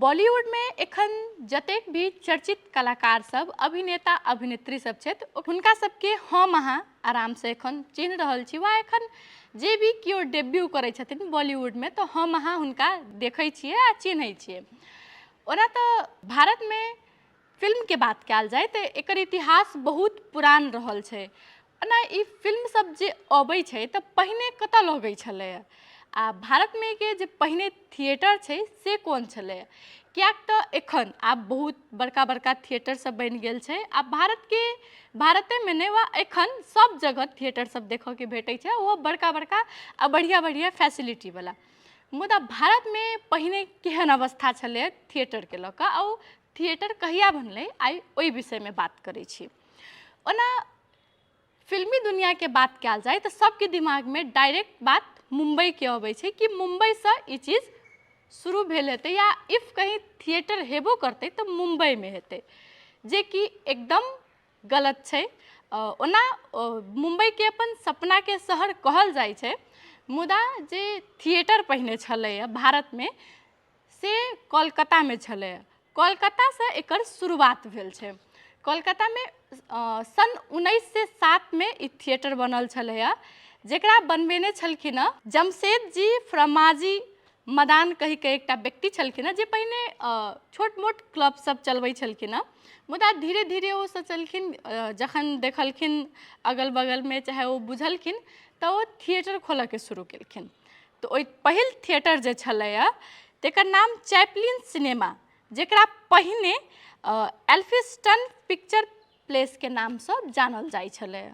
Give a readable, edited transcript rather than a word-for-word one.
बॉलीवुडमे एखन जतेक भी चर्चित कलाकार सब, अभिनेता अभिनेत्री सब छथि, हुनका सबके हम अहाँ आरामसँ एखन चिन्ह रहल छी, वा एखन जे भी केओ डेब्यू करै छथिन बॉलीवुडमे तऽ हम अहाँ हुनका देखै छियै आ चिन्है छियै। ओना तऽ भारतमे फिल्मके बात कयल जाय तऽ एकर इतिहास बहुत पुरान रहल छै। ओना ई फिल्म सब जे अबै छै तऽ पहिने कतऽ लगै छलैए आ भारतमे के जे पहिने थिएटर छै से कोन छलैए, किएक तऽ एखन आब बहुत बड़का बड़का थिएटर सब बनि गेल छै। आब भारतके भारतेमे नहि वा एखन सब जगह थिएटर सब देखऽके भेटै छै, ओहो बड़का बड़का आ बढ़िआँ बढ़िआँ फैसिलिटीवला। मुदा भारतमे पहिने केहन अवस्था छलै थिएटरके लऽ कऽ आ ओ थिएटर कहिया बनलै, आइ ओहि विषयमे बात करै छी। ओना फिल्मी दुनिआँके बात कयल जाय तऽ सबके दिमागमे डायरेक्ट बात मुम्बईके अबै छै कि मुम्बईसँ ई चीज शुरू भेल हेतै, या if कहीं थिएटर हेबो करतै तऽ मुम्बईमे हेतै, जेकि एकदम गलत छै। ओना मुम्बईके अपन सपनाके शहर कहल जाइ छै, मुदा जे थिएटर पहिने छलैए भारतमे से कोलकातामे छलैए। कोलकातासँ एकर शुरुआत भेल छै। कोलकातामे सन् 1907मे ई थिएटर बनल छलैए, जकरा बनबेने छलखिन हँ जमशेदजी फ्रमाजी मदान कहिके एकटा व्यक्ति छलखिन हँ, जे पहिने छोट मोट क्लब सब चलबै छलखिन हँ। मुदा धीरे धीरे ओ सोचलखिन, जखन देखलखिन अगल बगलमे चाहे ओ बुझलखिन, तऽ ओ थिएटर खोलऽके शुरू केलखिन। तऽ ओहि पहिल थिएटर जे छलैए तकर नाम चैपलिन सिनेमा, जकरा पहिने एल्फिस्टन पिक्चर प्लेसके नामसँ जानल जाइ छलैए।